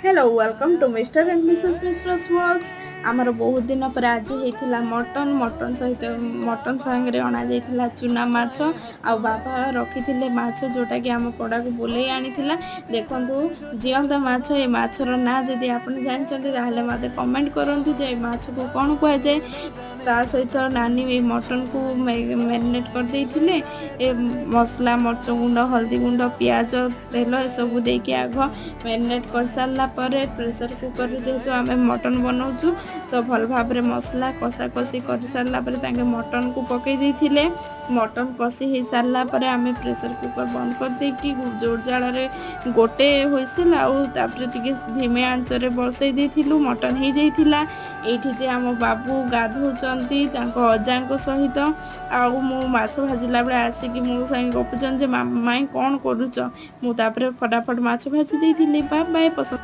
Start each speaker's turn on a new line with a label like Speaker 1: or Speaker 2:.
Speaker 1: Hello, welcome to Mr. and Mrs. Mishra's vlogs. ଆମର ବହୁତ ଦିନ ପରେ ଆଜି ହେଇଥିଲା ମଟନ୍। ମଟନ୍ ସହିତ, ମଟନ୍ ସାଙ୍ଗରେ ଅଣାଯାଇଥିଲା ଚୁନା ମାଛ। ଆଉ ବାବା ରଖିଥିଲେ ମାଛ, ଯେଉଁଟାକି ଆମ ପଡ଼ାକୁ ବୁଲେଇ ଆଣିଥିଲା। ଦେଖନ୍ତୁ, ଜିଅନ୍ତା ମାଛ। ଏ ମାଛର ନାଁ ଯଦି ଆପଣ ଜାଣିଛନ୍ତି, ତାହେଲେ ମୋତେ କମେଣ୍ଟ କରନ୍ତୁ ଯେ ଏ ମାଛକୁ କ'ଣ କୁହାଯାଏ। ତା ସହିତ ନାନୀ ଏ ମଟନ୍କୁ ମ୍ୟାରିନେଟ୍ କରିଦେଇଥିଲେ। ଏ ମସଲା, ମରିଚ ଗୁଣ୍ଡ, ହଳଦୀ ଗୁଣ୍ଡ, ପିଆଜ, ତେଲ ଏସବୁ ଦେଇକି ଆଗ ମ୍ୟାରିନେଟ୍ କରିସାରିଲା ପରେ, ପ୍ରେସର୍ କୁକର୍ରେ ଯେହେତୁ ଆମେ ମଟନ୍ ବନାଉଛୁ, ତ ଭଲ ଭାବରେ ମସଲା କଷାକଷି କରିସାରିଲା ପରେ ତାଙ୍କେ ମଟନ୍କୁ ପକାଇ ଦେଇଥିଲେ। ମଟନ୍ କଷି ହେଇସାରିଲା ପରେ ଆମେ ପ୍ରେସର୍ କୁକର୍ ବନ୍ଦ କରିଦେଇକି ଜୋର ଜାଳରେ ଗୋଟେ ହୁଇସିଲ୍ ଆଉ ତାପରେ ଟିକେ ଧିମେ ଆଞ୍ଚରେ ବସେଇ ଦେଇଥିଲୁ। ମଟନ୍ ହେଇଯାଇଥିଲା। ଏଇଠି ଯେ ଆମ ବାବୁ ଗାଧଉଛନ୍ତି ତାଙ୍କ ଅଜାଙ୍କ ସହିତ, ଆଉ ମୁଁ ମାଛ ଭାଜିଲା ବେଳେ ଆସିକି ମୋ ସାଙ୍ଗେ ଗପୁଛନ୍ତି ଯେ, "ମାଇଁ, କ'ଣ କରୁଛ?" ମୁଁ ତାପରେ ଫଟାଫଟ ମାଛ ଭାଜି ଦେଇଥିଲି। Bye bye. ପସନ୍ଦ